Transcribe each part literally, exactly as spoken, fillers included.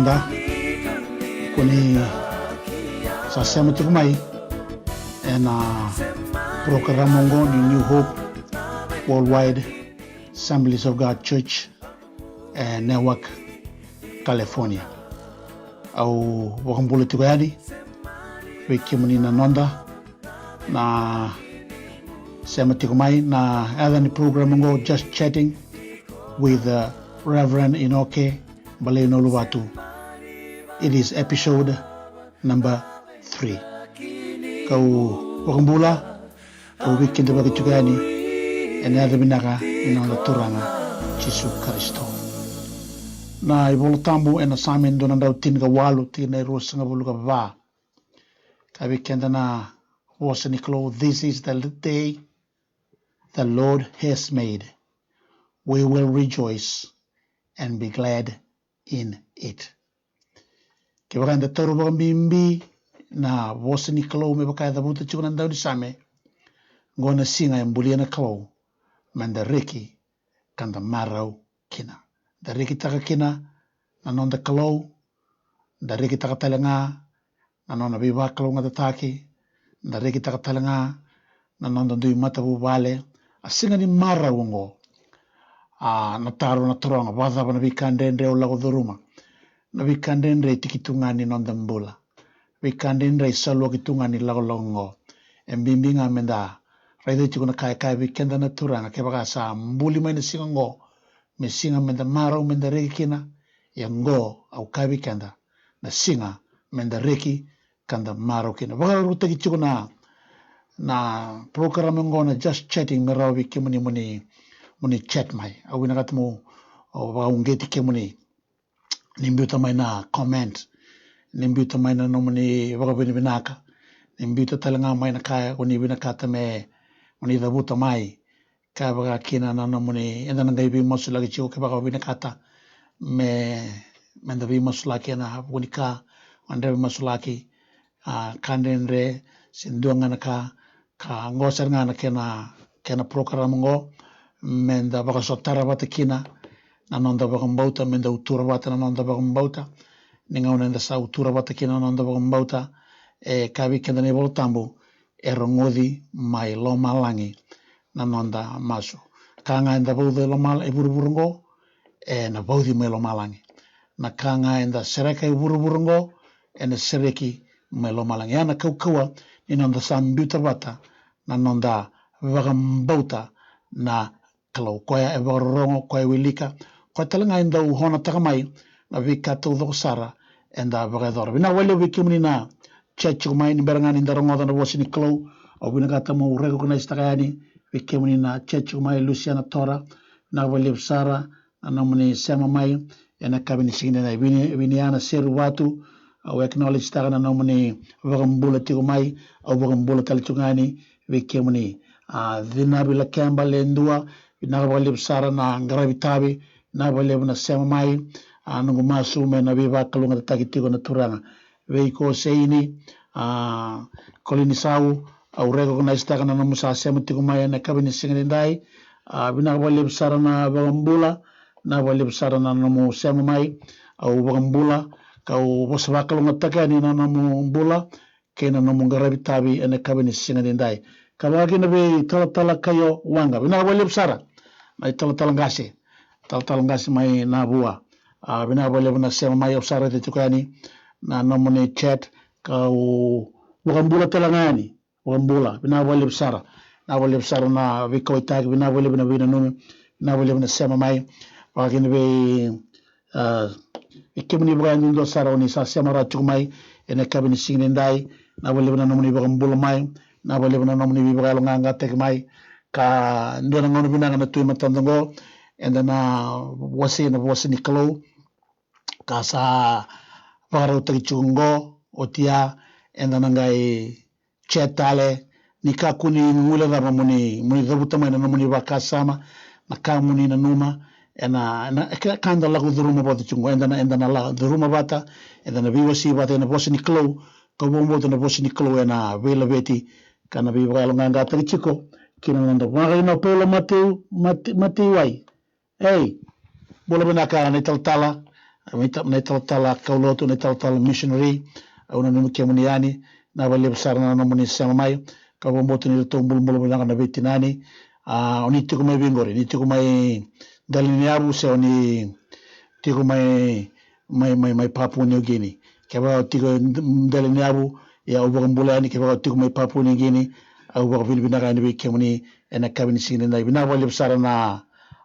Da, ko ni sa sema tiko mai ena porokaramu oqo ni New Hope Worldwide Assemblies of God Church, e Newark, California. Au vakabula tiko yani vei kemuni na noda na sema tiko mai na yaca ni program oqo, Just Chatting with, uh, Reverend Inoke Balei Nauluvatu. It is episode number three. Kau vakabula, kau veikidavaki tiko yani ena yaca vinaka ni noda Turaga Jisu Karisito. Na iVola Tabu ena Same dua na drau tinikawalu, tikina e ruasagavulu ka va, kaya vei keda na vosa ni Kalou: "This is the day the Lord has made. We will rejoice and be glad in it." Kevaka eda taura vakabibi na vosa ni Kalou me vaka e cavuta tiko na daunisame, oqo na siga e bulia na Kalou meda reki ka da marau kina. Da rekitaka kina na noda Kalou, da rekitaka tale ga na nona veivakalougatataki, da rekitaka tale ga na noda dui matavuvale. A siga ni marau oqo, a, na taro na taroga, vakacava na veika dredre au lako curuma, na veika dredre e tiki tu ga ni noda bula, veika dredre e saluaki tu ga ni lakolako oqo. E bibi ga meda raica tiko na ka e kaya vei keda na Turaga, kevaka sa buli mai na siga oqo me siga meda marau, meda reki kina, ia oqo au kaya vei keda, na siga meda reki ka da marau kina. Vakarautaki tiko na, na program oqo na Just Chatting me rawa vei kemuni mo ni, mo ni chat mai. Au vinakata mo, o, vakauqeti kemuni ni biuta mai na comment, ni biuta mai na nomuni vakavinavinaka, ni biuta tale ga mai na ka ko ni vinakata me, mo ni cavuta mai. Ka vaka kina na nomuni, eda na qai veimasulaki tiko kevaka o vinakata me, meda veimasulaki ena vuku ni ka o gadreva me masulaki, a, ka dredre se dua ga na ka, ka oqo sara ga na kena, kena program oqo, meda vakasotara vata kina na noda vakabauta, meda utura vata na noda vakabauta. Ni gauna eda sa utura vata kina na noda vakabauta, e kaya vei keda na iVola Tabu, e rogoci mai lomalagi na noda masu. Ka ga eda vauca e loma, e vuravura oqo, ena vauci mai lomalagi. Na ka ga eda sereka e vuravura oqo, ena sereki mai lomalagi. Ya na kaukauwa ni noda sa biuta vata na noda vakabauta na Kalou. Koya e vakarorogo, koya e wilika, koya tale ga e dau honataka mai na veika taucoko sara eda vakayacora. Vinaka vakalevu vei kemuni na chat tiko mai, ni bera ga ni da rogoca na vosa ni Kalou. Au vinakata meu recognize taka yani vei kemuni na chat tiko mai, Luciana Tora, vinaka vakalevu sara na nomuni sema mai ena yakavi ni siga nidai. Vini, Viniana Seruvatu, au acknowledge taka na nomuni vakabula tiko mai, au vakabula tale tiko ga yani vei kemuni. A, Cinavi Lakeba Ledua, vinaka vakalevu sara na qaravi tavi, vinaka vakalevu na sema mai. A, noqu masu me na veivakalougatataki tiko na Turaga. Vei iko Seini, a, Kolini Sau, au recognize taka na nomu sa sema tiko mai ena yakavi ni siga nidai. A, vinaka vakalevu sara na vakabula, vinaka vakalevu sara na nomu sema mai. Au vakabula, kau vosa vakalougatataka yani na nomu bula kei na nomu qaravi tavi ena yakavi ni siga nidai. Ka vaka kina vei Talatala Kaio Waqa, vinaka vakalevu sara na italatala qase, talatala qase mai Navua. A, vinaka vakalevu na sema mai, au sa raica tiko yani na nomuni chat, kau vakabula tale ga yani. Vakabula, vinaka vakalevu sara. Vinaka vakalevu sara na veikauaitaki, vinaka vakalevu na veinanumi, vinaka vakalevu na sema mai. Vaka kina vei, a, vei kemuni vakayadudua sara o ni sa sema rawa tiko mai ena yakavi ni siga nidai. Vinaka vakalevu na nomuni vakabula mai, vinaka vakalevu na nomuni veivakayaloqaqataki mai. Ka dua na gauna vinaka na tu e matada oqo, eda na wasei na vosa ni Kalou. Ka sa vakarautaki tiko oqo, oti ya eda na qai chat tale, ni kakua ni guilecava mo ni, mo ni cavuta mai na nomuni vakasama, na ka mo ni nanuma ena, ena ka, ka eda lako curuma vata tiko oqo, eda na, eda na lako curuma vata, eda na veiwasei vata ena vosa ni Kalou. Kau vakabauta na vosa ni Kalou ena veilaveti ka na veivakayaloqaqataki tiko kina noda vakaina o Paula Mateu, Mate-, Mateiwai. Ei, bula vinaka na italatala, na ita-, na italatala kaulotu, na italatala missionary, au nanumi kemuni yani, na vakalevu sara na nomuni sema mai, ka vakabauta ni ratou bulabula vinaka na veitinani. A, o ni tiko mai vei qori, ni tiko mai Delainyavu se o ni tiko mai, mai, mai, mai Papua New Guinea. Kevaka o tiko e D-, Delainyavu, ia au vakabula yani, kevaka o tiko mai Papua New Guinea, au vakavinavinaka yani vei kemuni ena yakavi ni siga nidai. Vinaka vakalevu sara na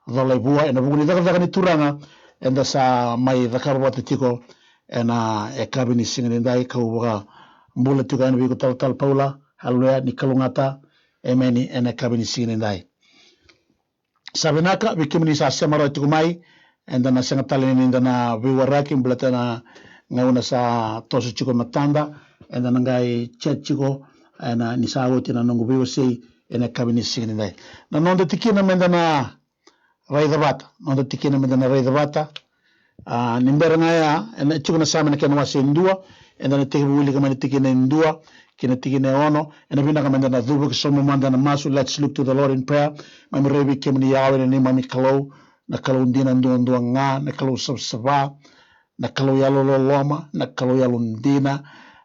Colaivua, ena vuku ni cakacaka ni Turaga eda sa mai cakava vata tiko ena yakavi ni siga nidai, kau vakabula tiko yani vei iko Talatala Paula. Haleluya, ni kalougata. Emeni, ena yakavi ni siga nidai. Sa vinaka vei kemuni sa sema rawa tiko mai, eda na sega tale ni da na veiwaraki, baleta na gauna sa toso tiko e matada, eda na qai chat tiko, ena, ni sa oti na noqu veiwasei ena yakavi ni siga nidai. Na noda tikina meda na raica vata, noda tikina meda na raica vata. A, ni bera ga ya, ena tiko na Same na kena wase e dua, eda na tekivu wilika mai na tikina e dua ki na tikina e ono. Ena vinaka meda na cuva ki sobu mada na masu. Let's look to the Lord in prayer. Keimami raici kemuni Yawe, na neimami Kalou, na Kalou dina duadua ga, na Kalou savasava, na Kalou yalololoma, na Kalou yalodina,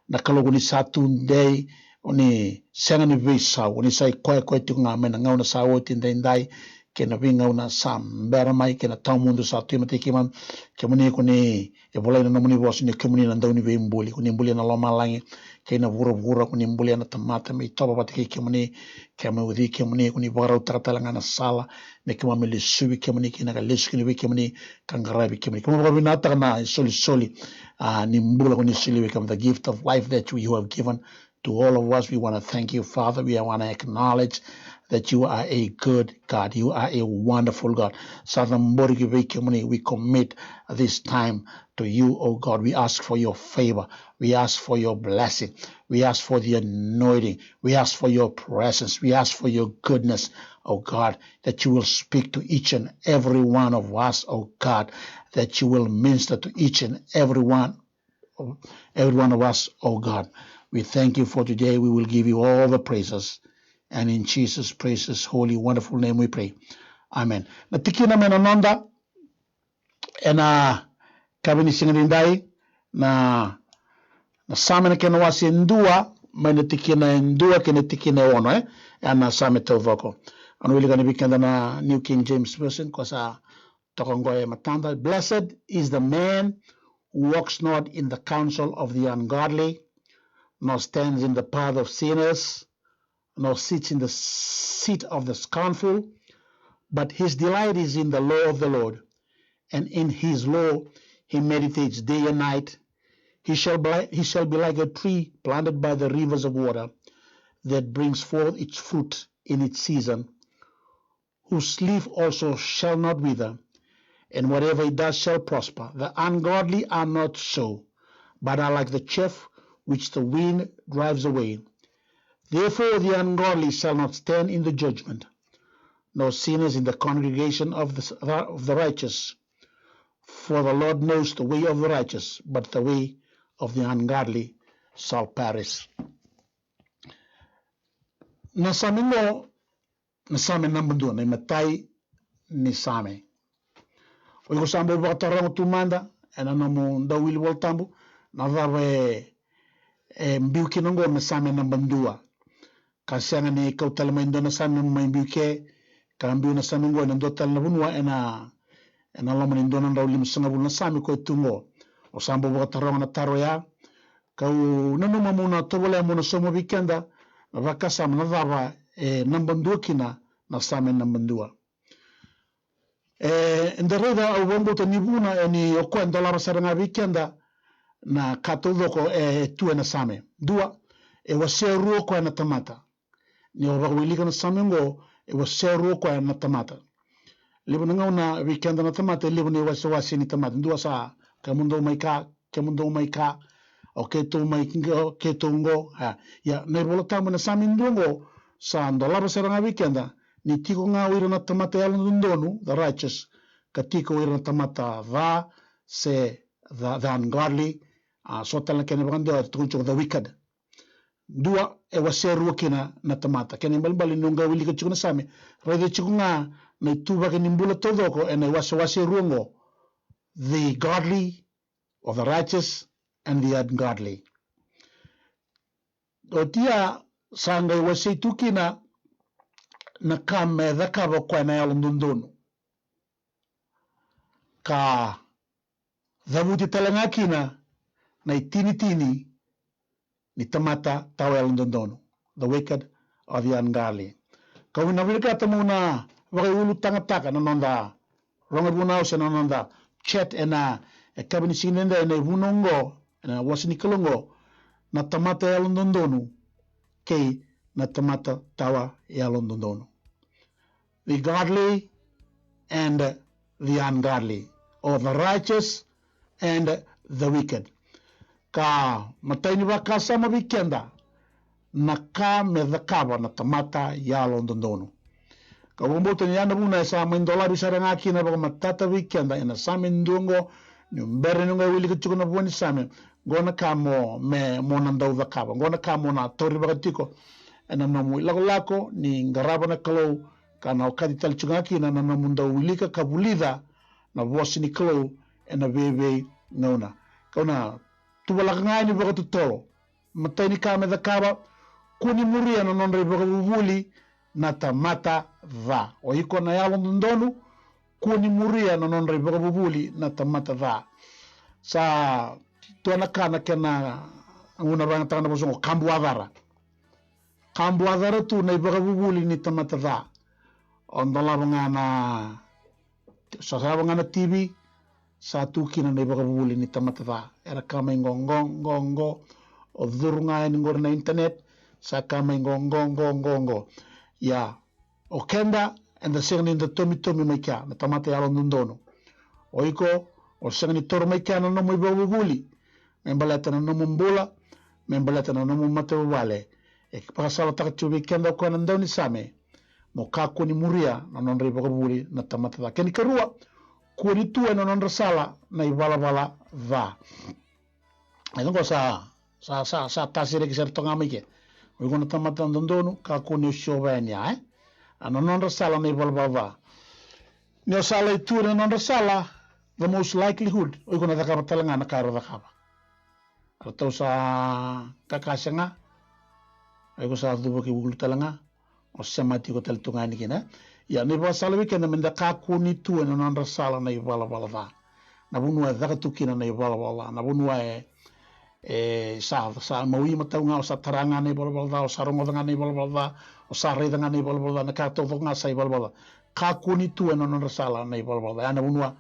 na Kalou ko ni sa tudei, o ni sega ni veisau, o ni sa i koya koya tiko ga mai na gauna sa oti, edaidai, kei na veigauna sa bera mai, kei na tawamudu sa tu e matai keimami. Kemuni ko ni e volai na nomuni vosa ni kemuni na dauniveibuli, ko ni bulia na lomalagi kei na vuravura, ko ni bulia na tamata me itovo vata kei kemuni, keimami ucui kemuni, ko ni vakarautaka tale ga na sala me keimami lesuvi kemuni kina, ka lesu kina vei kemuni, ka qaravi kemuni. Keimami vakavinavinakataka na isolisoli, a, ni bula ko ni solia vei keimami, the gift of life that you have given to all of us. We want to thank you, Father. We want to acknowledge that you are a good God. You are a wonderful God. Sa cabori ki vei kemuni, we commit this time to you, oh God. We ask for your favor. We ask for your blessing. We ask for the anointing. We ask for your presence. We ask for your goodness, oh God, that you will speak to each and every one of us, oh God, that you will minister to each and every one, every one of us, oh God. We thank you for today. We will give you all the praises. And in Jesus' precious, holy, wonderful name we pray. Amen. Na tikina me na noda ena yakavi ni siga nidai, na, na Same na kena wase e dua, mai na tikina e dua kei na tikina e ono, e? Ena Same taucoko. Au na wilika yani vei keda na New King James Version, ko sa toka qo e matada. "Blessed is the man who walks not in the counsel of the ungodly, nor stands in the path of sinners, nor sits in the seat of the scornful, but his delight is in the law of the Lord, and in his law he meditates day and night. He shall be, he shall be like a tree planted by the rivers of water, that brings forth its fruit in its season, whose leaf also shall not wither, and whatever he does shall prosper. The ungodly are not so, but are like the chaff which the wind drives away. Therefore the ungodly shall not stand in the judgment, nor sinners in the congregation of the, of the righteous. For the Lord knows the way of the righteous, but the way of the ungodly shall perish." Na Same qo, na Same naba dua, na imatai ni Same. O iko sa bau vakataroga tu mada ena nomu dauwili Volatabu, na cava e, e biu kina qo na Same naba dua. Ka sega ni kau tale mai dua na Same mai biu ke, ka biu na Same qo ena dua tale na vanua, ena, ena loma ni dua na drau limasagavulu na Same ko e tu qo. O sa bau vakataroga na taro ya, kau nanuma meu na tovolea meu na sauma vei keda na vakasama na cava e naba dua kina na Same naba dua. E, eda raica, au vakabauta ni vuna e ni o koya e dolava sara ga vei keda na ka taucoko e tu ena Same. Dua, e wasea rua o koya na tamata. Ni o vakawilika na Same oqo, e wasea rua o koya na tamata. Levu na gauna vei keda na tamata e levu na iwasewase ni tamata. Dua sa, kemudou mai ka, kemudou mai ka, o keitou mai qo, o keitou qo. A, ia, na iVolatabu ena Same dua oqo sa dolava sara ga vei keda ni tiko ga o ira na tamata yalododonu, the righteous, ka tiko o ira na tamata ca, se the, the ungodly. A, so tale na kena vakadewa e tukuni tiko the wicked. Dua, e wasea rua kina na tamata. Kena ibalebale ni o qai wilika tiko na Same, raica tiko ga na ituvaki ni bula taucoko ena iwasewase rua oqo, the godly of the righteous and the ungodly. Oti ya sa qai wasei tu kina na ka me cakava o koya na yalododonu, ka cavuti tale ga kina na itinitini ni tamata tawa yalododonu, the wicked or the ungodly. Kau na vinakata meu na vakaiulutagataka na noda rogo vunau se na noda chat ena yakavi ni siga edaidai ena ivunau oqo, ena vosa ni Kalou oqo, na tamata yalododonu kei na tamata tawa yalododonu. The godly and the ungodly, or the righteous and the wicked. Ka matai ni vakasama vei keda na ka me cakava na tamata yalododonu. Ka vakabauta ni ya na vuna e sa mai dolavi sara ga kina vakamatata vei keda ena Same dua oqo, ni bera ni qai wilika tiko na vua ni Same, qo na ka mo, me, mo na dau cakava, qo na ka mo na taurivaka tiko ena nomu ilakolako ni qarava na Kalou, ka na okati tale tiko ga kina na nomu dau wilika ka vulica na vosa ni Kalou ena veiveigauna. Kau na tuvalaka ga yani vakatotolo. Matai ni ka me cakava, kua ni muria na nodra ivakavuvuli na tamata ca. O iko na yalododonu, kua ni muria na nodra ivakavuvuli na tamata ca. Sa dua na ka na kena, au na vakayagataka na vosa oqo, kabuacara. Kabuacara tu na ivakavuvuli ni tamata ca. O dolava ga na, sa sava ga na T V, sa tu kina na ivakavuvuli ni tamata ca. Era ka mai qo, qo, qo, qo. O curu ga yani qori na internet, sa ka mai qo, qo, qo, qo, qo. Ia, o keda, eda sega ni da tomitomi mai kea na tamata yalododonu. O iko, o sega ni toro mai kea na nomu ivakavuvuli me baleta na nomu bula, me baleta na nomu matavuvale. E vakasalataka tiko vei keda o koya na daunisame, mo kakua ni muria na nodra ivakavuvuli na tamata ca. Kena ikarua, kua ni tu ena nodra sala na ivalavala ca. E, qo sa, sa, sa, sa tasi reki sara toka ga mai ke. O iko na tamata dodonu, kakua ni o siova yani ya, e? A, na nodra sala na ivalavala ca. Ni o sa lai tu ena nodra sala, the most likelihood, o iko na cakava tale ga na ka era cakava. Ratou sa kakase ga, o iko sa cuva ki vuli tale ga, o sema tiko tale tu ga yani kina. Ia, na ivakasala vei keda meda kakua ni tu ena nodra sala na ivalavala ca. Na vanua e caka tu kina na ivalavala ca, na vanua e, e sa, sa maui matau ga, o sa tara ga na ivalavala ca, o sa rogoca ga na ivalavala ca, o sa raica ga na ivalavala ca, na ka taucoko ga sa ivalavala ca. Kakua ni tu ena nodra sala na ivalavala ca. Ya na vanua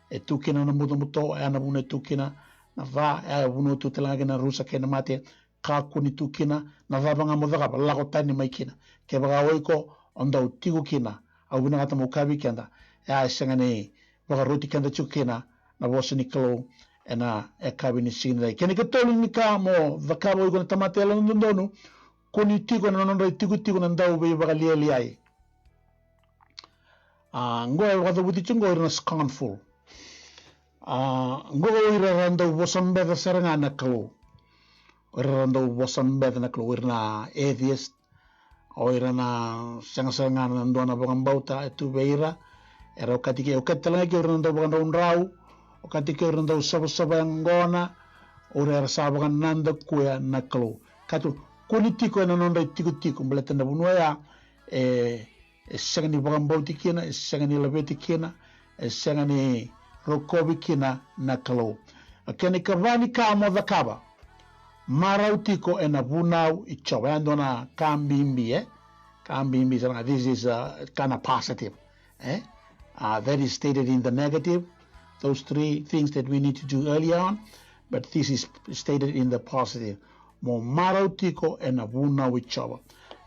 e tu kina na butobuto, ya na vanua e tu kina na ca, ya na vanua e tu tale ga kina na rusa kei na mate. Kakua ni tu kina, na cava ga mo cakava, lako tani mai kina. Kevaka o iko o dau tiko kina, au vinakata meu kaya vei keda, e a sega ni vakaroti keda tiko kina na vosa ni Kalou ena yakavi ni siga nidai. Kena ikatolu ni ka mo cakava o iko na tamata yalododonu, kua ni tiko ena nodra itikotiko na dauveivakalialiai. A, qo e vakacavuti tiko qo o ira na scornful. A, qo o ira era dau vosa beca sara ga na Kalou. O ira era dau vosa beca na Kalou, o ira na atheist. O ira na sega sara ga na dua na vakabauta e tu vei ira. Era okati ke, okati tale ga ke o ira na dau vakadraudrau. Okati ke o ira na dau savasava yaqona. O ira era sa vakanadakuya na Kalou. Kaya tu, kua ni tiko ena nodra itikotiko, baleta na vanua ya e, e sega ni vakabauti kina, e sega ni laveti kina, e sega ni rokovi kina na Kalou. A, kena ikava ni ka mo cakava, marau tiko ena vunau i Jiova. Ya dua na ka bibi, e? Ka bibi sara ga, this is, uh, kind of positive, e? Uh, that is stated in the negative, those three things that we need to do early on, but this is stated in the positive. Mo marau tiko ena vunau i Jiova.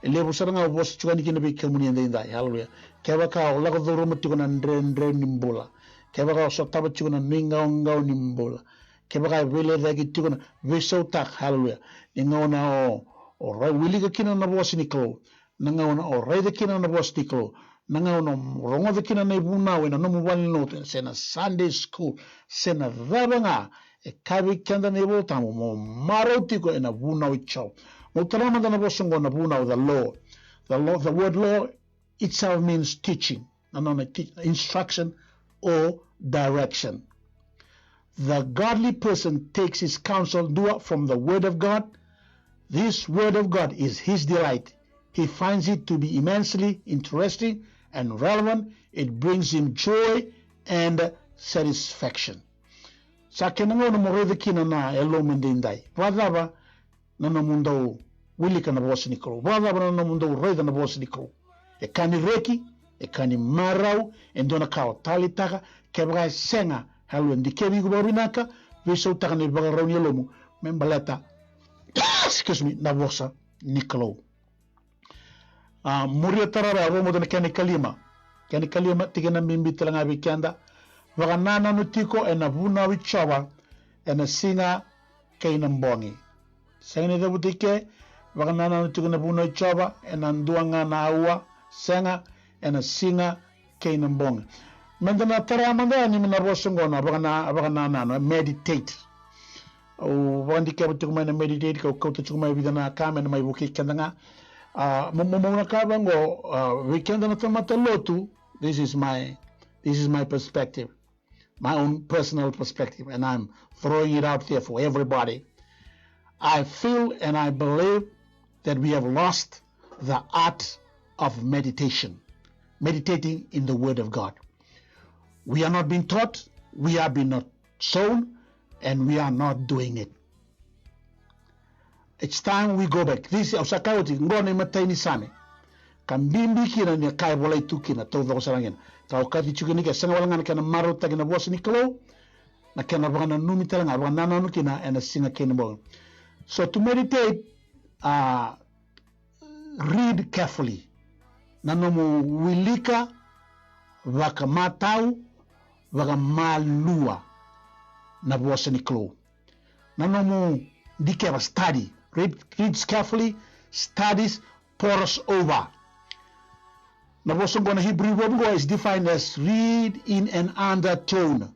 E levu sara ga au vosa tiko yani kina vei kemuni edaidai, haleluya. Kevaka o lako curuma tiko na dredre ni bula, kevaka o sotava tiko na nuiqawaqawa ni bula, kevaka e veilecayaki tiko na veisautaka, haleluya. Ni gauna o, o ra-, wilika kina na vosa ni Kalou, na gauna o raica kina na vosa ni Kalou, na gauna o rogoca kina na ivunau ena nomu valenilotu, se na Sunday school, se na cava ga, e kaya vei keda na iVolatabu, mo marau tiko ena vunau i Jiova. Mo taura mada na vosa oqo na vunau, the law. The law, the word law itself means teaching. Na nona teach, instruction or direction. The godly person takes his counsel, Dua, from the word of God. This word of God is his delight. He finds it to be immensely interesting and relevant. It brings him joy and satisfaction. Sa kena gauna mo raica kina na yalomu edaidai. Vakacava na nomudou wilika na vosa ni Kalou? Vakacava na nomudou raica na vosa ni Kalou? E ka ni reki, e ka ni marau, e dua na ka o taleitaka? Kevaka e sega, e rawa ni dikevi iko vakavinaka, veisautaka na ivakarau ni yalomu me baleta, excuse me, na vosa ni Kalou. A, muria tarava, au vakabauta na kena ikalima. Kena ikalima, tikina bibi tale ga vei keda. Vakanananu tiko ena vunau i Jiova ena siga kei na bogi. Sega ni cavuta i ke, vakanananu tiko ena vunau i Jiova ena dua ga na aua, sega, ena siga kei na bogi. Meda na tara mada yani mai na vosa oqo na vakana-, vakanananu, e meditate. Au vakadikeva tiko mai na meditate, kau kauta tiko mai e vica na ka me na mai vukei keda ga. A, mo, mo, mo na ka vaqo, a, vei keda na tamata lotu, this is my, this is my perspective, my own personal perspective, and I'm throwing it out there for everybody. I feel and I believe that we have lost the art of meditation, meditating in the Word of God. We are not being taught, we are being not shown, and we are not doing it. It's time we go back. This, au sa kaya oti, qo na imatai ni Same. Ka bibi kina ni ka e volai tu kina, taucoko sara ga kina. Ka okati tiko kina ke, sega wale ga na kena marautaki na vosa ni Kalou, na kena vakananumi tale ga, vakanananu kina ena siga kei na bogi. So to meditate, uh, read carefully. Na nomu wilika vakamatau, vakamalua na vosa ni Kalou. Na nomu dikeva, study. Read, reads carefully, studies, pores over. Na vosa oqo na Hebrew word oqo is defined as read in an undertone.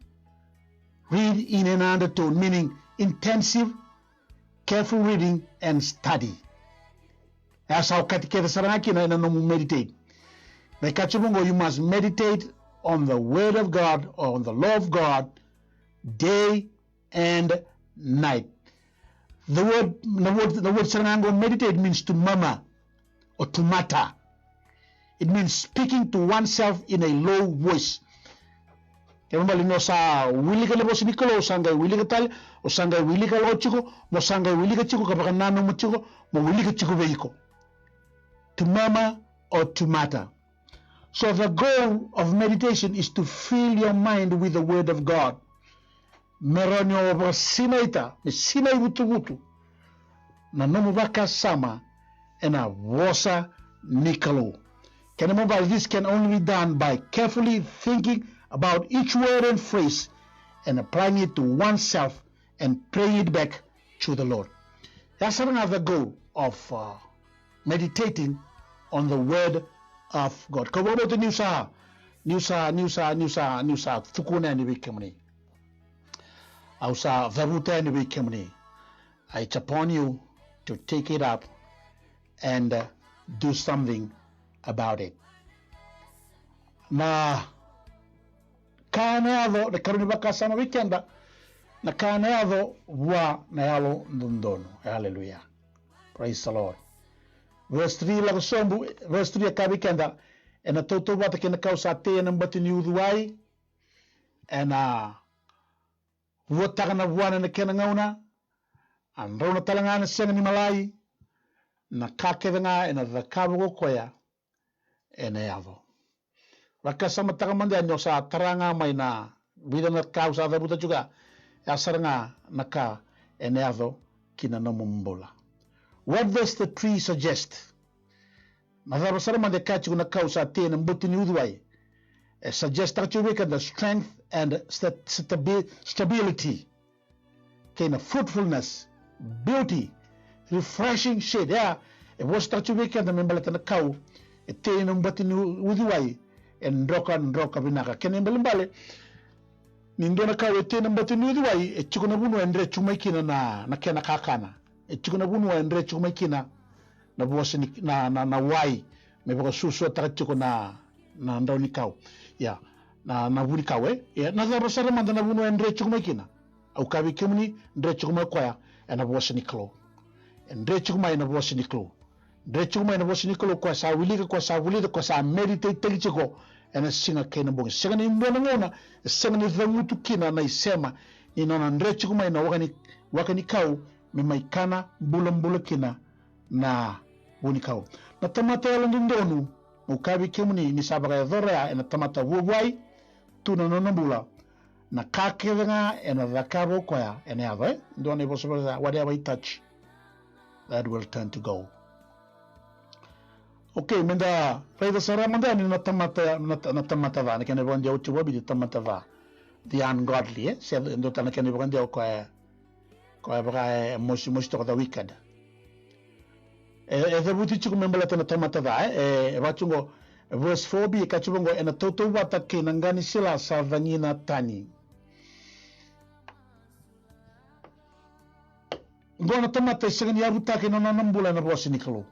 Read in an undertone, meaning intensive, careful reading and study. E sa okati kece sara ga kina ena nomu meditate. Na ikatolu oqo, you must meditate on the word of God, or on the law of God, day and night. The word, the word, the word sara ga oqo meditate means to murmur or to mutter. It means speaking to oneself in a low voice. Kena ibalebale ni o sa wilika na vosa ni Kalou, o sa qai wilika tale, o sa qai wilika lako tiko, mo sa qai wilika tiko ka vakananuma tiko, mo wilika tiko vei iko. To murmur or to mutter. So the goal of meditation is to fill your mind with the word of God. Me rawa ni o vakasinaita, me sinai vutuvutu na nomu vakasama ena vosa ni Kalou. Kena ibalebale, this can only be done by carefully thinking about each word and phrase and applying it to oneself and praying it back to the Lord. That's another goal of, uh, meditating on the word of God. Kau vakabauta niu sa, niu sa, niu sa, niu sa, niu sa tukuna yani vei kemuni. Au sa cavuta yani vei kemuni. It's upon you to take it up and, uh, do something about it. Na ka ena yaco, na karua ni vakasama vei keda, na ka ena yaco vua na yalododonu. Hallelujah. Praise the Lord. Verse three lako sobu, verse three e kaya vei keda, ena tautauvata kei na ka au sa tei ena bati ni uciwai, ena vuataka na vuana ena kena gauna, a drauna tale ga ena sega ni malai, na ka kece ga ena cakava ko koya ena yaco. Vakasamataka mada ni o sa tara ga mai na vica na ka au sa cavuta tiko, ya sara ga na ka ena yaco ki na nomu bula. What does the tree suggest? Na cava sara mada e kaya tiko na ka au sa tei ena bati ni uciwai? E suggest taka tiko vei keda strength and sta-, stabi-, stability. Kei na fruitfulness, beauty, refreshing shade. Ia, e vosataka tiko vei keda me baleta na kau e tei ena bati ni uciwai, e drokadroka vinaka. Kena ibalebale, ni dua na kau e tei ena bati ni uciwai, e tiko na vanua e dre tiko mai kina na, na kena kakana. E tiko na vanua e dre tiko mai kina na vosa ni, na, na, na wai, me vakasuasuataka tiko na, na drau ni kau. Ia, na, na vu ni kau, e? Ia, na cava sara mada na vanua e dre tiko mai kina? Au kaya vei kemuni, dre tiko mai o koya ena vosa ni Kalou. E dre tiko mai ena vosa ni Kalou. Dre tiko mai ena vosa ni Kalou, koya sa wilika, koya sa vulica, koya sa meditate-taki tiko ena siga kei na bogi. Sega ni dua na gauna e sega ni cagutu kina na isema ni nona dre tiko mai na waka ni, waka ni kau me mai kana bulabula kina na vunikau. Na tamata yalododonu, meu kaya vei kemuni ni sa vakayacora ya ena tamata vuavuai tu na nona bula. Na ka kece ga ena cakava o koya ena yaco, e? Dua na ivosavosa, whatever he touch, that will turn to gold. Okay, meda raica sara mada yani na tamata, na ta-, na tamata ca, na kena ivakadewa oti vakabibi tamata ca. The ungodly, e? Se dua tale na kena ivakadewa koya, koya vaka e mosimosi toka, the wicked. E, e cavuti tiko me baleta na tamata ca, e, e vaka tiko qo, verse four b, e kaya tiko qo, ena tautauvata kei na qa ni sila sa cagina tani. Qo na tamata e sega ni yavutaki na nona bula ena vosa ni Kalou.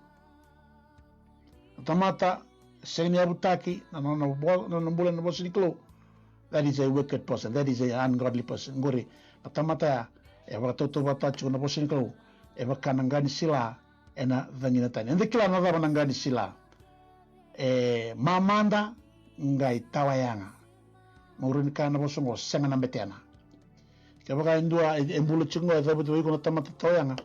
Na tamata e sega ni yavutaki na nona vo-, na nona bula ena vosa ni Kalou. That is a wicked person. That is a ungodly person. Qori, na tamata ya e vakatautauvata tiko na vosa ni Kalou. E vaka na qa ni sila ena cagina tani. Eda kila na cava na qa ni sila. E mamada qai tawa yaga. Meu rawa ni kaya na vosa qo, sega na betena. Kevaka e dua e, e bula tiko qo, e cavuti vei iko na tamata tawa yaga,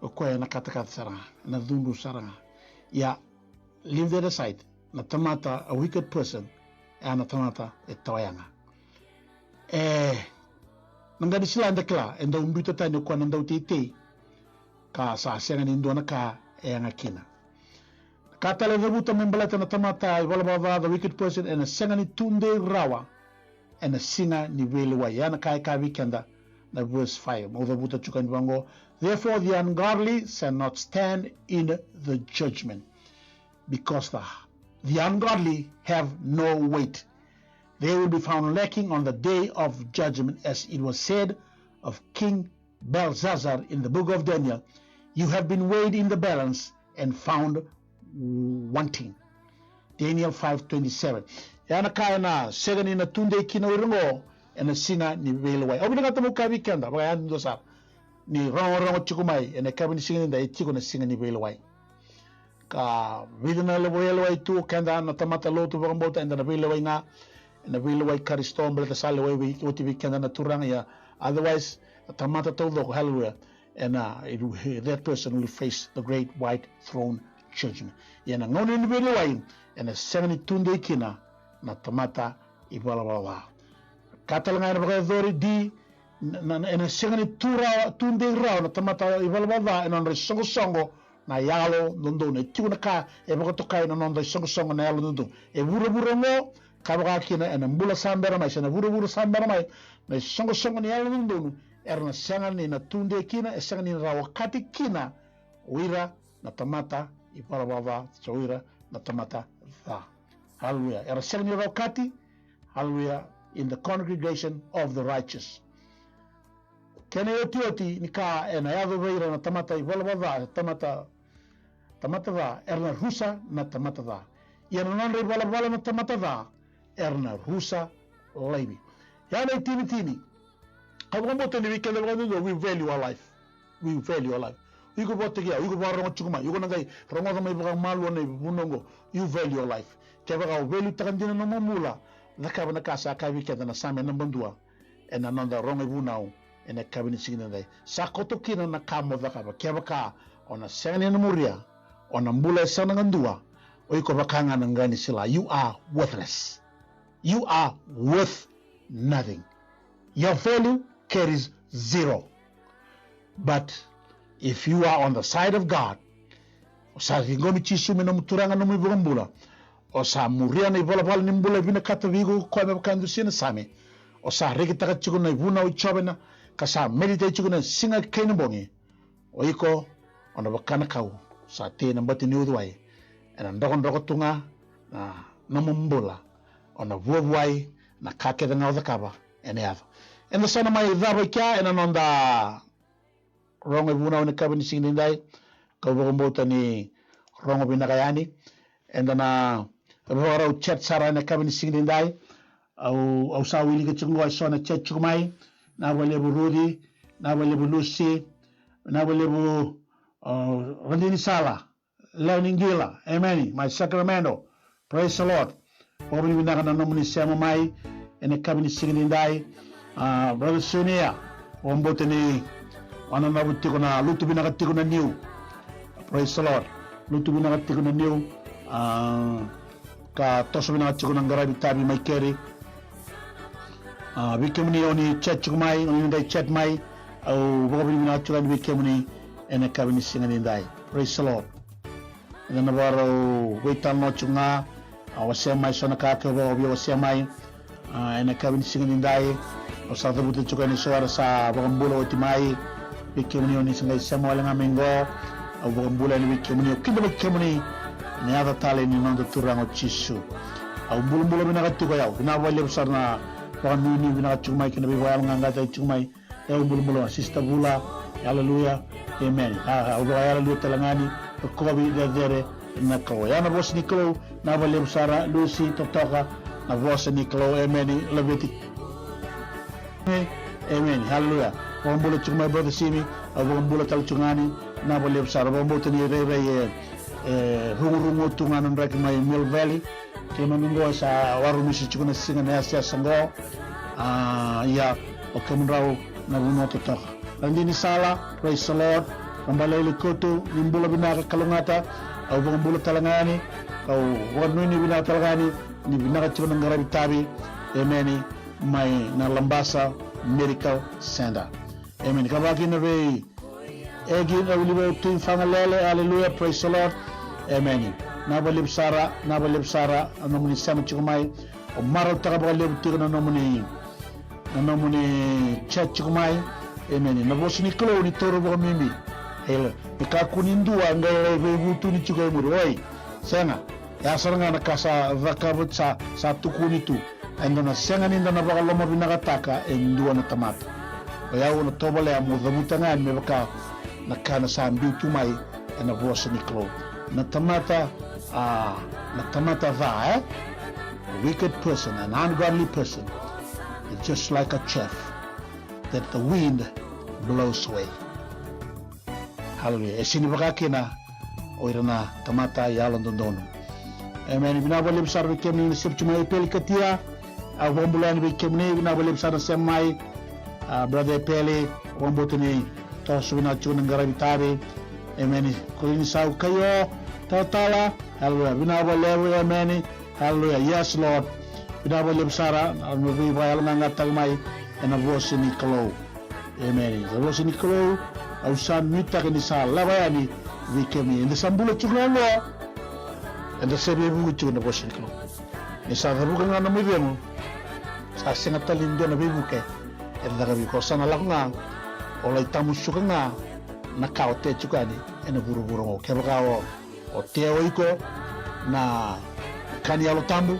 o koya ena katakata sara ga, ena cudru sara ga. Ia, leave that aside. Na tamata, a wicked person, e a na tamata e tawa yaga. E, na qa ni sila eda kila, e dau biuta tani o koya na dauteitei, ka sa sega ni dua na ka e yaga kina. Ka tale e cavuta me baleta na tamata ivalavala ca, the wicked person, ena sega ni tudei rawa ena siga ni veilewai. Ia na ka e kaya vei keda na verse five. Meu cavuta tiko yani vaqo. Therefore the ungodly shall not stand in the judgment, because the, the ungodly have no weight. They will be found lacking on the day of judgment, as it was said of King Belshazzar in the book of Daniel, "You have been weighed in the balance and found wanting." Daniel five twenty-seven. Ia na ka ena sega ni na tudei kina o ira qo ena siga ni veilewai. Au vinakata meu kaya vei keda vakayadudua sara ni rogorogo tiko mai ena yakavi ni siga nidai, e tiko na siga ni veilewai. Ka vica na levu e lewai tu o keda na tamata lotu vakabauta, eda na veilewai ga ena veilewai Karisito, baleta sa lewai vei, oti vei keda na Turaga. Ia, otherwise, na tamata taucoko, hallelujah, ena, it will, that person will face the great white throne judgment. Ia na gauna ni veilewai ena sega ni tudei kina na tamata ivalavala ca. Ka tale ga ena vakayacori, di, na, na, ena sega ni tu rawa, tudei rawa na tamata ivalavala ca ena nodra isoqosoqo na yalododonu. E tiko na ka e vakatokai na noda isoqosoqo na yalododonu. E vuravura oqo, ka vaka kina ena bula sa bera mai, se na vuravura sa bera mai, na isoqosoqo ni yalododonu era na sega ni na tudei kina, e sega ni na rawa okati kina o ira na tamata ivalavala ca, se o ira na tamata ca. Hallelujah. Era sega ni rawa okati, hallelujah, in the congregation of the righteous. Kena iotioti ni ka ena yaco vei ira na tamata ivalavala ca, tamata, tamata ca, era na rusa na tamata ca. Ia na nodra ivalavala na tamata ca, era na rusa laivi. Ia na itinitini. Au vakabauta ni vei keda vakadodonu, we value our life. We value our life. O iko vakataki au, o iko vakarorogo tiko mai, o iko na qai rogoca mai vakamalua na ivunau oqo. You value your life. Kevaka o valuetaka dina na nomu bula, cakava na ka sa kaya vei keda na Same naba dua ena noda rogo ivunau ena yakavi ni siga nidai. Sa koto kina na ka mo cakava. Kevaka o na sega ni na muria, o na bula e sega na ka dua, o iko vaka ga na qa ni sila. You are worthless. You are worth nothing. Your value carries zero. But if you are on the side of God, o sa ciqomi Jisu me nomu Turaga, nomu iVakabula, o sa muria na ivalavala ni bula e vinakata vei iko ko koya me vaka e dusia na Same, o sa rekitaka tiko na ivunau i Jiova, ka sa meditate tiko na siga kei na bogi, o iko o na vaka na kau sa tei ena bati ni uciwai. Ena drokadroka tu ga na nomu bula, o na vuavuai, na ka kece ga o cakava ena yaco. Eda sa na mai cava i kea ena noda rogo ivunau ena yakavi ni siga nidai. Kau vakabauta ni rogo vinaka yani. Eda na vakarau chat sara ena yakavi ni siga nidai. Au, au sa wilika tiko qo eso na chat tiko mai. Vinaka vakalevu Ruci, vinaka vakalevu Lusi, vinaka vakalevu, o, Radini Sala, Leoni Qila, emeni, mai Sacramento. Praise the Lord. Vakavinavinaka na nomuni sema mai ena yakavi ni siga nidai. A, Brother Sunia, vakabauta ni o nanuma tiko na lutu vinaka tiko na niu. Praise the Lord. Lutu vinaka tiko na niu. A, ka toso vinaka tiko na qaravi tavi mai keri. A, vei kemuni o ni chat tiko mai, o ni qai chat mai, au vakavinavinaka tiko yani vei kemuni ena yakavi ni siga nidai. Praise the Lord. Eda na vakarau veitalanoa tiko ga, a, wasea mai so na ka kevaka o via wasea mai. A, ena yakavi ni siga nidai, au sa cavuta tiko yani so era sa vakabula oti mai. Vei kemuni o ni sa qai sema wale ga mai qo, au vakabula yani vei kemuni, au kidavaki kemuni ena yaca talei ni noda Turaga o Jisu. Au bulabula vinaka tiko o yau, vinaka vakalevu sara na vakanuinui vinaka tiko mai kei na veivakayaloqaqataki tiko mai. E, au bulabula, Sister Vula, aleluya, emeni. A, au vaka aleluya tale ga ni rokovi, cecere na Kalou. Ya na vosa ni Kalou, vinaka vakalevu sara Lusi, totoka na vosa ni Kalou, emeni, laveti. Emeni, aleluya. Vakabula tiko mai Brother Simi, au vakabula tale tiko ga yani, vinaka vakalevu sara, vakabauta ni rairai e, e rugurugu tu ga na draki mai Mill Valley. Keimami qo sa warumisi tiko na siga na yasayasa qo. A, ia, o kemudrau na vanua totoka. Radini Sala, praise the Lord. Rabalailai Koto, ni bula vinaka kalougata. Au vakabula tale ga yani, au vakanuinui vinaka tale ga yani, ni vinaka tiko na qaravi tavi. Emeni. Mai na Labasa Medical Center. Emeni. Ka vakakina vei Egi na Wilivau Tui Fagalele, aleluya, praise the Lord. Emeni. Vinaka vakalevu sara, vinaka vakalevu sara na nomuni sema tiko mai. Au marautaka vakalevu tiko na nomuni, na nomuni chat tiko mai. Emeni. Na vosa ni Kalou ni taura vakabibi. Io, ni kakua ni dua e qai lai veivutuni tiko e muri. Oi, sega. Ya sara ga na ka sa cakava, sa, sa tukuni tu. Eda na sega ni da na vakalomavinakataka e dua na tamata. O yau na tovolea meu cavuta ga yani me vaka na ka na sa biu tu mai ena vosa ni Kalou. Na tamata, a, na tamata ca, e? A wicked person, an ungodly person, is just like a chaff that the wind blows away. Haleluya. E sini vaka kina o ira na tamata yalododonu. Emeni. Vinaka vakalevu sara vei kemuni na sema tiko mai, Epeli Katia. Au vakabula yani vei kemuni, vinaka vakalevu sara na sema mai. A, Brother Epeli, vakabauta ni toso vinaka tiko na qaravi tavi. Emeni. Korini Sau Kaio, talatala. Haleluya. Vinaka vakalevu, emeni. Haleluya. Yes, Lord. Vinaka vakalevu sara na veivakayaloqaqataki mai ena vosa ni Kalou. Emeni. Na vosa ni Kalou, au sa nuitaka ni sa lava yani vei kemuni. Eda sa bula tiko na yalo, eda sa veivuke tiko na vosa ni Kalou. Ni sa cavuka ga na nomu icegu, sa sega tale ni dua na veivuke e caka vei iko. Sa na lako ga, o lai tamusuka ga na ka o tea tiko yani ena vuravura oqo. Kevaka o O tea o iko na ka ni Yalo Tabu,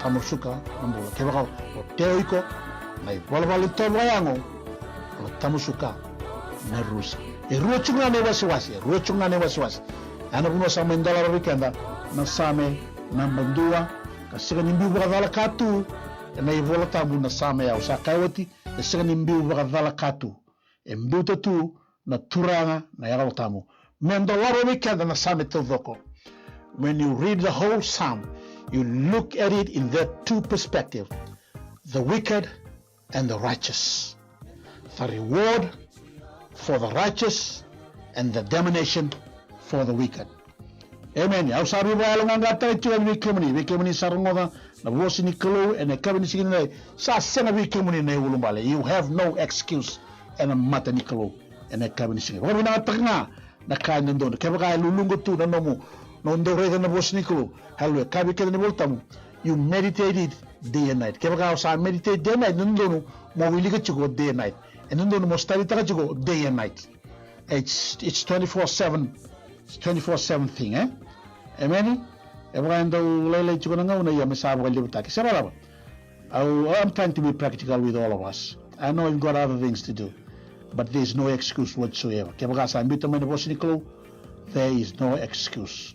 tamusuka na bula. Kevaka o tea o iko na ivalavala ni toa vakayago, o na tamusuka na rusa. E rua tiko ga na iwasewase, e rua tiko ga na iwasewase. Ena vanua sa mai dolava vei keda na Same naba dua, ka sega ni biu vakacala ka tu ena iVola Tabu na Same, au sa kaya oti, e sega ni biu vakacala ka tu. E biuta tu na Turaga na Yalo Tabu me dolava vei keda na Same taucoko. When you read the whole Psalm, you look at it in that two perspective, the wicked and the righteous, the reward for the righteous and the damnation for the wicked. Emeni. Au sa veivakayaloqaqataka tiko yani vei kemuni, vei kemuni sa rogoca na vosa ni Kalou ena yakavi ni siga nidai. Sa sega vei kemuni na iulubale. You have no excuse ena mata ni Kalou ena yakavi ni siga. Vakavinakataka ga na ka e dodonu. Kevaka e luluqa tu na nomu, nomu dau raica na vosa ni Kalou. Haleluya. Kaya vei keda na iVola Tabu, you meditate it day and night. Kevaka o sa meditate day and night, na dodonu mo wilika tiko day and night. E dodonu mo studytaka tiko day and night. It's, it's twenty-four seven, it's twenty-four seven thing, e? Emeni? E vaka e dau lailai tiko na gauna, ia me sa vakalevutaki. Se varava. Au, I'm trying to be practical with all of us. I know you've got other things to do, but there's no excuse whatsoever. Kevaka sa biuta mai na vosa ni Kalou, there is no excuse.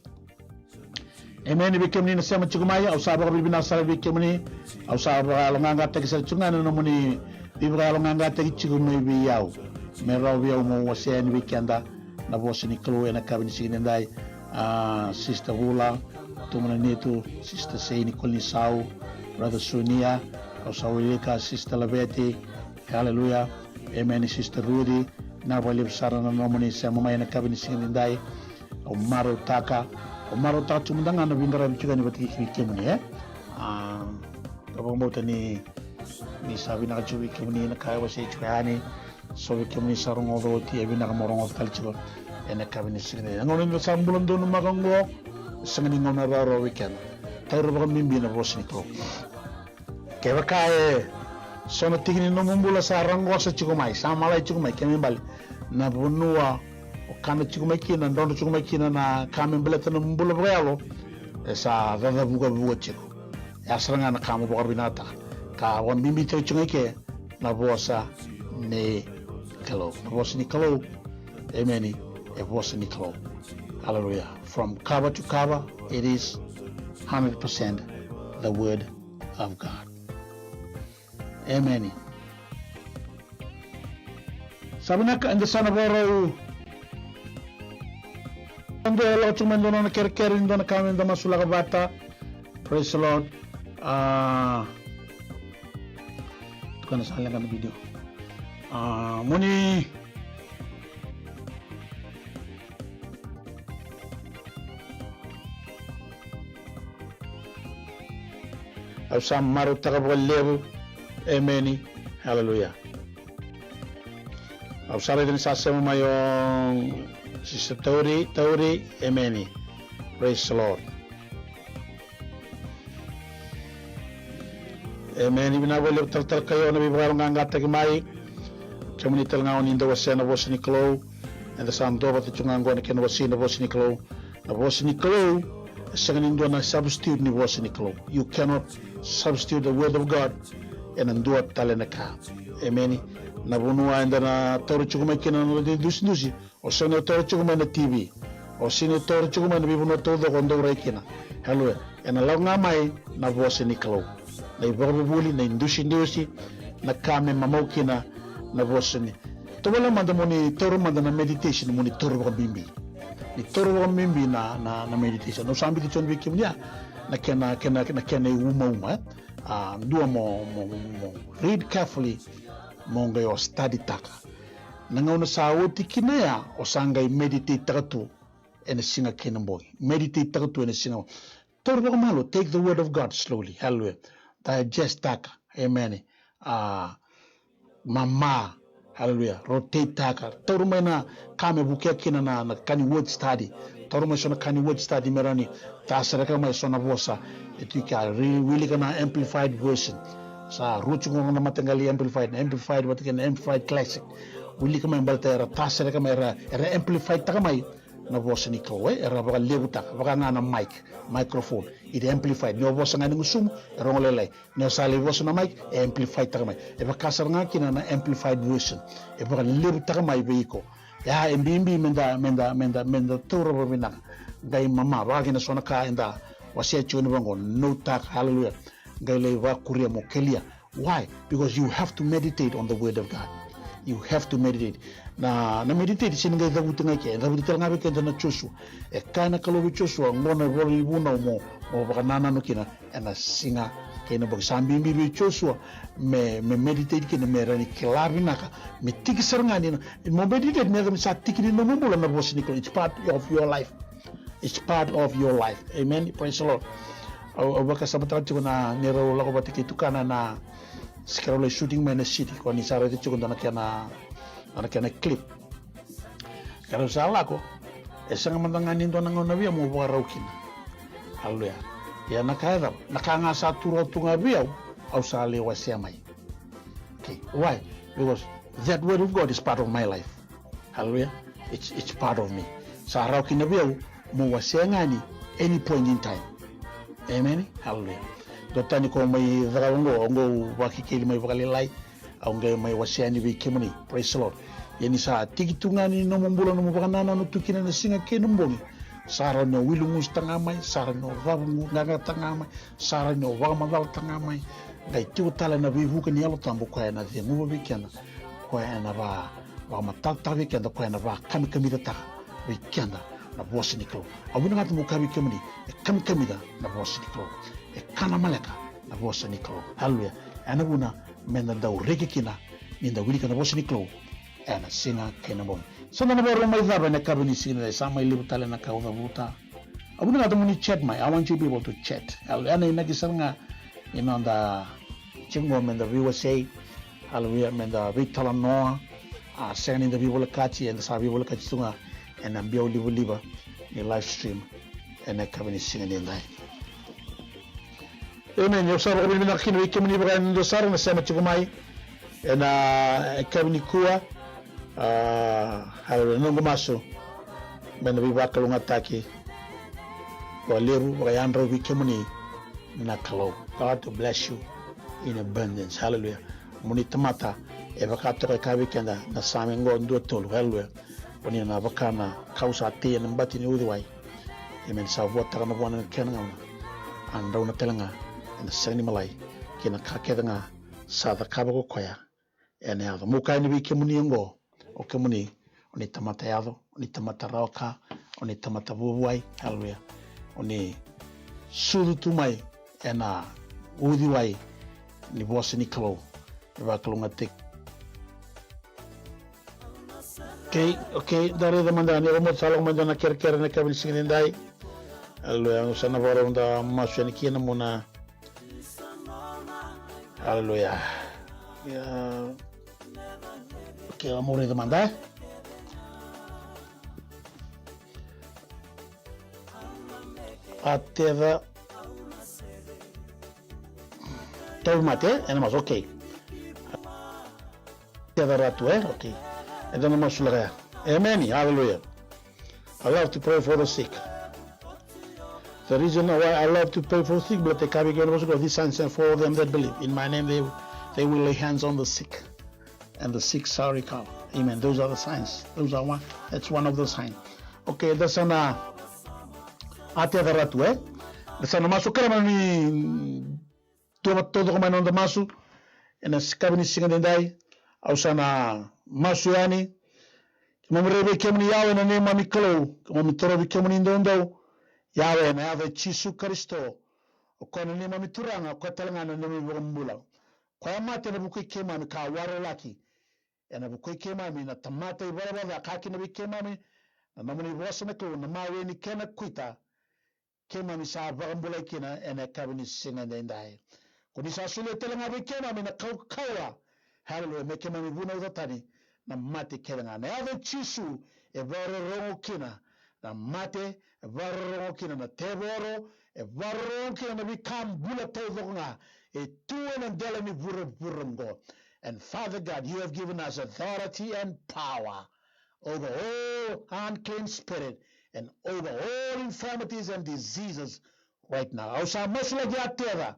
Emeni. Vei kemuni na sema tiko mai, au sa vakavinavinaka sara vei kemuni. Au sa vakayaloqaqataki sara tiko ga na nomuni veivakayaloqaqataki tiko mai vei au, me rawa vei au mo wasea yani vei keda na vosa ni Kalou ena yakavi ni siga nidai. A, Sister Vula, Tumana Nitu, Sister Seini Kolinisau, Brother Sunia, au sa wilika, Sister Laveti, haleluya, emeni, Sister Ruthi, vinaka vakalevu sara na nomuni sema mai ena yakavi ni siga nidai. Au marautaka, au marautaka tu mada ga na veiqaravi tiko yani vata kei kemuni, e? A, au vakabauta ni, ni sa vinaka tiko vei kemuni na ka e wasei tiko yani. So vei kemuni sa rogoca oti, e vinaka mo rogoca tale tiko ena yakavi ni siga nidai. Na gauna eda sa bula donumaka oqo, e sega ni gauna rawarawa vei keda. Taura vakabibi na vosa ni Kalou. Kevaka e so na tiki ni nomu bula sa raqosa tiko mai, sa malai tiko mai, kena ibalebale na vanua o kana tiko mai kina, drodro tiko mai kina na ka me baleta na nomu bula vakayalo, e sa cacavukavuka tiko. E a sara ga na ka mo vakavinavinakataka. Ka vakabibi tiko ga i ke na vosa ni Kalou. Na vosa ni Kalou. Emeni. E vosa ni Kalou. Hallelujah. From cover to cover, it is hundred percent the word of God. Emeni. Sa vinaka, eda sa na vakarau. Eda lako tiko mai dua na kerekere ni dua na ka me da masulaka vata. Praise the Lord. A, tukuna sa leqa na video. A, moni Au sa marautaka vakalevu. Emeni. Haleluya. Au sa raica ni sa sema mai o Sister Tauri, Tauri. Emeni. Praise the Lord. Emeni. Vinaka vakalevu talatala Kaio na veivakayaloqaqataki mai. Kemuni tale ga o ni dau wasea na vosa ni Kalou. Eda sa duavata tu ga oqo na kena wasei na vosa ni Kalou. Na vosa ni Kalou e sega ni dua na substitute ni vosa ni Kalou. You cannot substitute the word of God ena dua tale na ka. Emeni. Na vanua eda na taura tiko mai kina na noda idusidusi, o sega ni taura tiko mai na T V, o sega ni taura tiko mai na veivanua taucoko o dau rai kina. Haleluya. Ena lako ga mai na vosa ni Kalou, na ivakavuvuli, na idusidusi, na ka me mamau kina na vosa ni. Tovolea mada mo ni taura mada na meditation, mo ni taura vakabibi. Ni taura vakabibi na, na, na meditation. Au sa biuta tiko vei kemuni ya na kena, kena, na kena iumauma, e? A, dua mo, mo, mo read carefully, mo qai o study taka. Na gauna sa oti kina ya, o sa qai meditate taka tu ena siga kei na bogi. Meditate taka tu ena siga. Taura vakamalua, take the word of God slowly. Hallelujah. Digest taka. Amen. A, mama. Hallelujah. Rotate taka. Taura mai na ka me vukea kina na, na ka ni word study. Taura mai so na ka ni word study me rawa ni tasereka mai so na vosa. E tu i ke, wilika na amplified version. Sa rua tiko na mataqali amplified, na amplified vata kei na amplified classic. Wilika mai baleta era tasereka mai, era, era amplified taka mai na vosa ni Kalou, e, era vakalevutaka, vaka ga na mic, microphone, e amplified. Ni o vosa ga ni gusumu, e rogo lailai. Ni o sa lai vosa na mic, e amplified taka mai. E vaka sara ga kina na amplified version. E vakalevutaka mai vei iko. Ia, e bibi meda, meda, meda, meda taura vakavinaka. Qai mama, vaka kina so na ka eda wasea tiko ni vaqo, note taka, hallelujah. Qai lai vakuria mo kelia. Why? Because you have to meditate on the word of God. You have to meditate. Na, na meditate sega ni qai cavuti ga i ke, e cavuti tale ga vei keda na Joshua. E kaya na Kalou vei Joshua, qo na ivola ni vunau mo, mo vakanananu kina ena siga kei na bogi. Sa bibi vei Joshua me, me meditate kina, me rawa ni kila vinaka, me tiki sara ga ni na, mo meditate me yaco me sa tiki ni nomu bula na vosa ni Kalou. It's part of your life. It's part of your life. Amen. Praise the Lord. Au, au vakasamataka tiko na neirau lako vata kei tukana na, se keirau lai shooting mai na city, ko ni sa raica tiko dua na kena, dua na kena clip. Keirau sa lako, e sega mada ga ni dua na gauna vei au meu vakarau kina. Hallelujah. Ia na ka e cava, na ka ga sa tu rawa tu ga vei au, au sa lai wasea mai. Okay, why? Because that word of God is part of my life. Hallelujah. It's, it's part of me. Sa rawa kina vei au meu wasea ga ni any point in time. Amen. Hallelujah. Dua tani ko mai cakava oqo, oqo au vakekeli mai vakalailai. Au qai mai wasea ni vei kemuni. Praise the Lord. Ia ni sa tiki tu ga ni nomu bula, nomu vakanananu tu kina na siga kei na bogi, sa rawa ni o wiligusu taga mai, sa rawa ni o cavuqaqata ga mai, sa rawa ni o vakamacala taga mai. Qai tiko tale na veivuke ni Yalo Tabu, koya ena ceguva vei keda, koya ena va vakamatatataka vei keda, koya ena vakamikamicataka vei keda na vosa ni Kalou. Au vinakata meu kaya vei kemuni, e kamikamica na vosa ni Kalou, e kana maleka na vosa ni Kalou. Haleluya. Ena vuna meda dau reki kina ni da wilika na vosa ni Kalou ena siga kei na bogi. Sa da na vakarau mai cava ena yakavi ni siga nidai, sa mai levu tale na ka au cavuta. Au vinakata mo ni chat mai. I want you people to chat. Haleluya. Ena inaki sara ga ni noda tiko qo meda veiwasei. Haleluya, meda veitalanoa. A sega ni da veivolekati, eda sa veivolekati tu ga ena biau livaliva ni live stream ena yakavi ni siga nidai. Amen. Au sa vakavinavinaka kina vei kemuni vaka e dua sara na sema tiko mai ena yakavi nikua. A, haleluya. Na noqu masu me na veivakalougatataki vakalevu, vakayadrau vei kemuni na Kalou. God to bless you in abundance. Haleluya. Mo ni tamata, e vaka toka e kaya vei keda na Same qo dua tolu. Haleluya. Ko ni na vaka na kau sa tei ena bati ni uciwai. Amen. Sa vuataka na vua na kena gauna. A drauna tale ga ena sega ni malai kei na ka kece ga sa cakava ko koya ena yaco. Meu kaya yani vei kemuni oqo, o kemuni o ni tamata yaco, o ni tamata rawa ka, o ni tamata vuavuai. Haleluya. O ni sucu tu mai ena uciwai ni vosa ni Kalou. E vakalougatataki. Okay, okay, da raica mada ni, au sa lako mada na kerekere ena yakavi ni siga nidai. Haleluya. Au sa na vakarau da masu yani kina mo na. Haleluya. Ia. Okay, au raica mada. A teca. Tauvimate, e? Ena masu, okay. Teca Ratu, e? Okay. Eda na masulaka ya. Emeni, haleluya. I love to pray for the sick. The reason why I love to pray for the sick, baleta e kaya vei keda na vosa qo, these signs shall follow them that believe. In my name they, they will lay hands on the sick, and the sick shall recover. Amen. Those are the signs. Those are one, that's one of the signs. Okay, da sa na, a teca Ratu, e? Da sa na masu, kerea mo ni tu vata taucoko mai na noda masu ena yakavi ni siga nidai. Au sa na masu yani. Keimami raici vei kemuni Yawe na neimami Kalou, keimami torovi kemuni doudou, Yawe, ena yaca i Jisu Karisito. O koya na neimami Turaga, o koya tale ga na neimami iVakabula. Koya mate ena vukui keimami ka warolaki ena vukui keimami na tamata ivalavala ca. Kaya kina vei keimami na nomuni vosa na Kalou, na mawe ni kena kuita keimami sa vakabulai kina ena yakavi ni siga edaidai. Ko ni sa solia tale ga vei keimami na kaukauwa, haleluya, me keimami vunauca tani na mate kece ga. Na yaca i Jisu e vakarorogo kina na mate, e vakarorogo kina na tevoro, e vakarorogo kina na veika bula taucoko ga e tu ena dela ni vuravura oqo. And Father God, you have given us authority and power over all unclean spirit and over all infirmities and diseases right now. Au sa masulaki a teca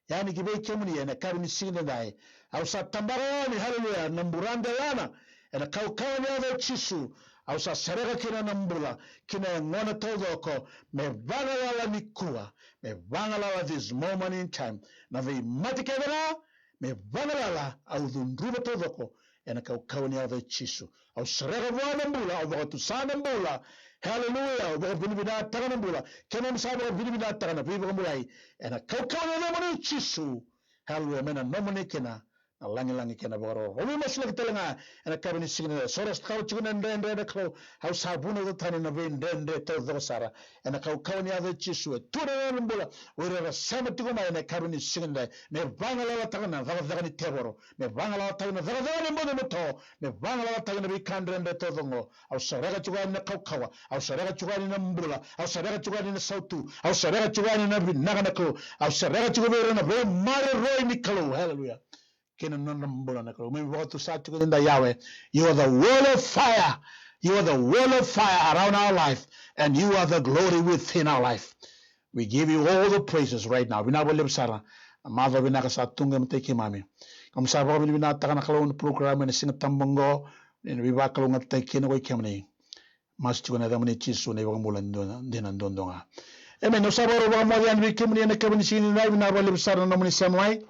yani ki vei kemuni ena yakavi ni siga nidai. Au sa tabaka yani, haleluya, na buradelana ena kaukauwa ni yaca i Jisu. Au sa sereka kina na bula ki na yagona taucoko, me vagalala nikua, me vagalala this moment in time. Na veimate kece ga me vagalala, au cudruva taucoko ena kaukauwa ni yaca i Jisu. Au sereka vua na bula, au vakatusa na bula. Haleluya, au vakavinavinakataka na bula. Keimami sa vakavinavinakataka na veivakabulai ena kaukauwa ni yaca i Jisu. Haleluya, me na nomuni kina na lagilagi kei na vakaroro. Au veimasulaki tale ga ena yakavi ni siga nidai. So ra sa tiko na dredre na Kalou, au sa vunauca tani na veidredre taucoko sara ena kaukauwa ni yaca i Jisu. E tu na nona bula o ira era sema tiko mai ena yakavi ni siga nidai. Me vagalalataka na cakacaka ni tevoro, me vagalalataka na cakacaka ni butobuto, me vagalalataka na veika dredre taucoko. Au sereka tiko yani na kaukauwa, au sereka tiko yani na bula, au sereka tiko yani na sautu, au sereka tiko yani na vinaka na Kalou, au sereka tiko vei ira na veimaroroi ni Kalou. Haleluya. Kei na nodra bula na Kalou. Me vakatusa tiko ni da, Yawe. You are the wall of fire. You are the wall of fire around our life, and you are the glory within our life. We give you all the praises right now. Vinaka vakalevu sara na macawa vinaka sa tu qai matai keimami. Keimami sa vakavinavinakataka na Kalou na program ena Siga Tabu oqo, ni na veivakalougatataki kina ko i kemuni. Masu tiko ena yacamuni Jisu na iVakabula dina duadua ga. Emeni. Au sa vakarau vakamoce yani vei kemuni ena yakavi ni siga nidai, vinaka vakalevu sara na nomuni sema mai.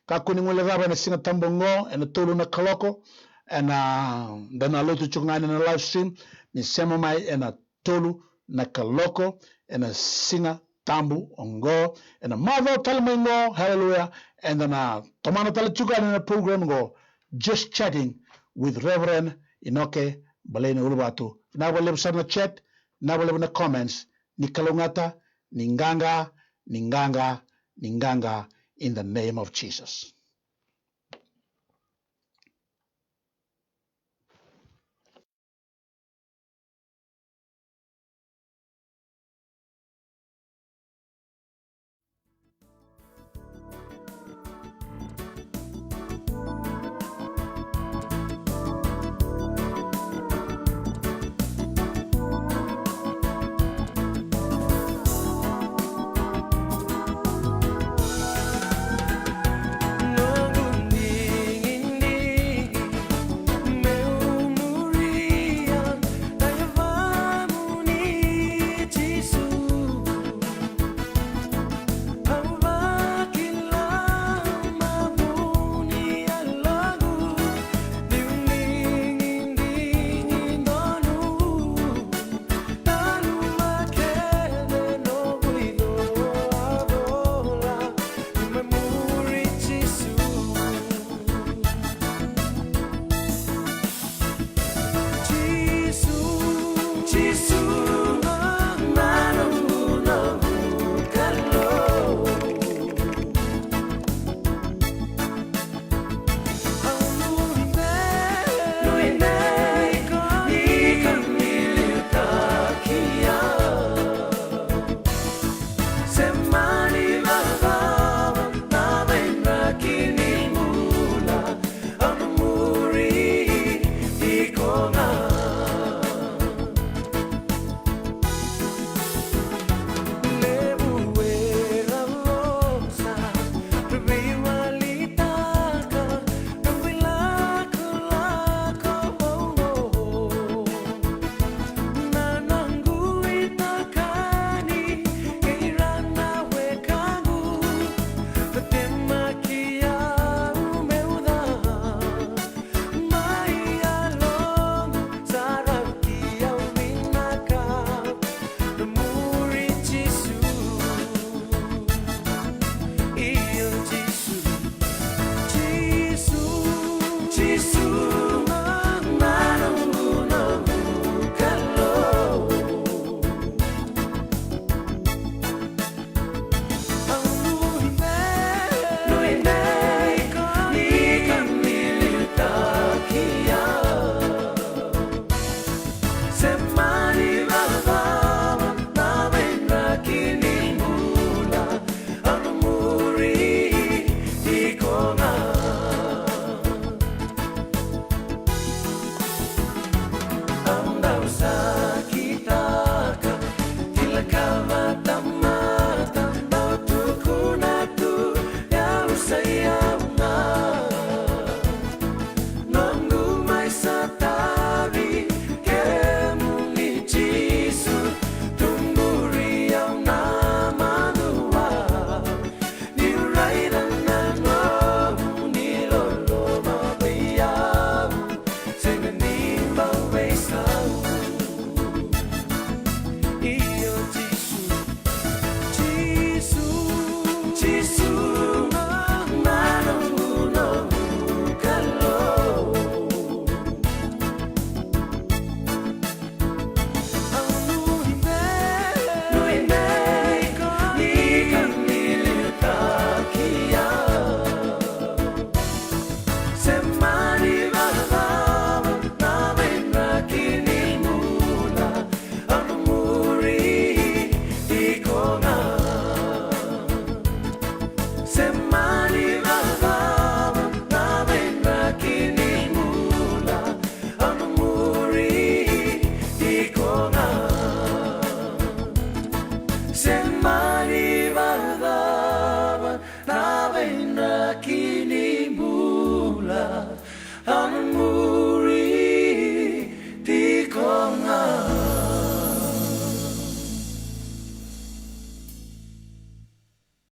Kakua ni guilecava ena Siga Tabu oqo, ena tolu na kaloko, ena, da na lotu tiko ga ena live stream, ni sema mai ena tolu na kaloko, ena Siga Tabu oqo, ena macawa tale mai oqo, hallelujah, eda na tomana tale tiko ga ena program oqo, Just Chatting with Reverend Inoke Balaina Uluvatu. Vinaka vakalevu sara na chat, vinaka vakalevu na comments, ni kalougata, ni qaqa, ni qaqa, ni qaqa, in the name of Jesus.